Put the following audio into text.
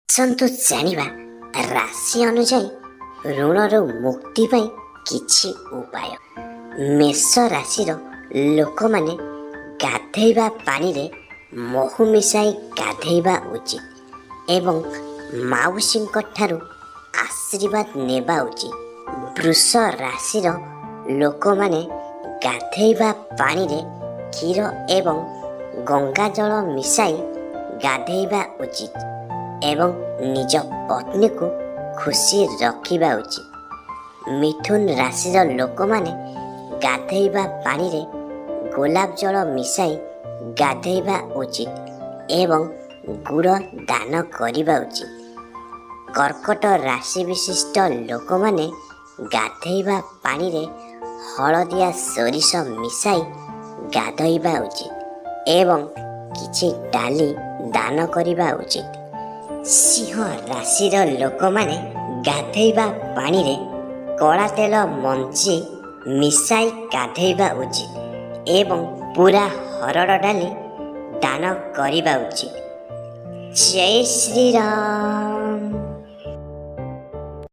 ଆସନ୍ତୁ ଜାଣିବା ରାଶି ଅନୁଯାୟୀ ଋଣରୁ ମୁକ୍ତି ପାଇଁ କିଛି ଉପାୟ। ମେଷ ରାଶିର ଲୋକମାନେ ଗାଧେଇବା ପାଣିରେ ମହୁ ମିଶାଇ ଗାଧେଇବା ଉଚିତ ଏବଂ ମାଉସୀଙ୍କ ଠାରୁ ଆଶୀର୍ବାଦ ନେବା ଉଚିତ। ବୃଷ ରାଶିର ଲୋକମାନେ ଗାଧେଇବା ପାଣିରେ କ୍ଷୀର ଏବଂ ଗଙ୍ଗାଜଳ ମିଶାଇ ଗାଧେଇବା ଉଚିତ ଏବଂ ନିଜ ପତ୍ନୀକୁ ଖୁସି ରଖିବା ଉଚିତ। ମିଥୁନ ରାଶିର ଲୋକମାନେ ଗାଧେଇବା ପାଣିରେ ଗୋଲାପ ଜଳ ମିଶାଇ ଗାଧେଇବା ଉଚିତ ଏବଂ ଗୁଡ଼ ଦାନ କରିବା ଉଚିତ। କର୍କଟ ରାଶି ବିଶିଷ୍ଟ ଲୋକମାନେ ଗାଧେଇବା ପାଣିରେ ହଳଦିଆ ସୋରିଷ ମିଶାଇ ଗାଧୋଇବା ଉଚିତ ଏବଂ କିଛି ଡାଲି ଦାନ କରିବା ଉଚିତ। ସିଂହ ରାଶିର ଲୋକମାନେ ଗାଧେଇବା ପାଣିରେ କଳା ତେଲ ମଞ୍ଜି ମିଶାଇ ଗାଧେଇବା ଉଚିତ ଏବଂ ପୁରା ହରଡ଼ ଡାଲି ଦାନ କରିବା ଉଚିତ। ଜୟ ଶ୍ରୀରାମ।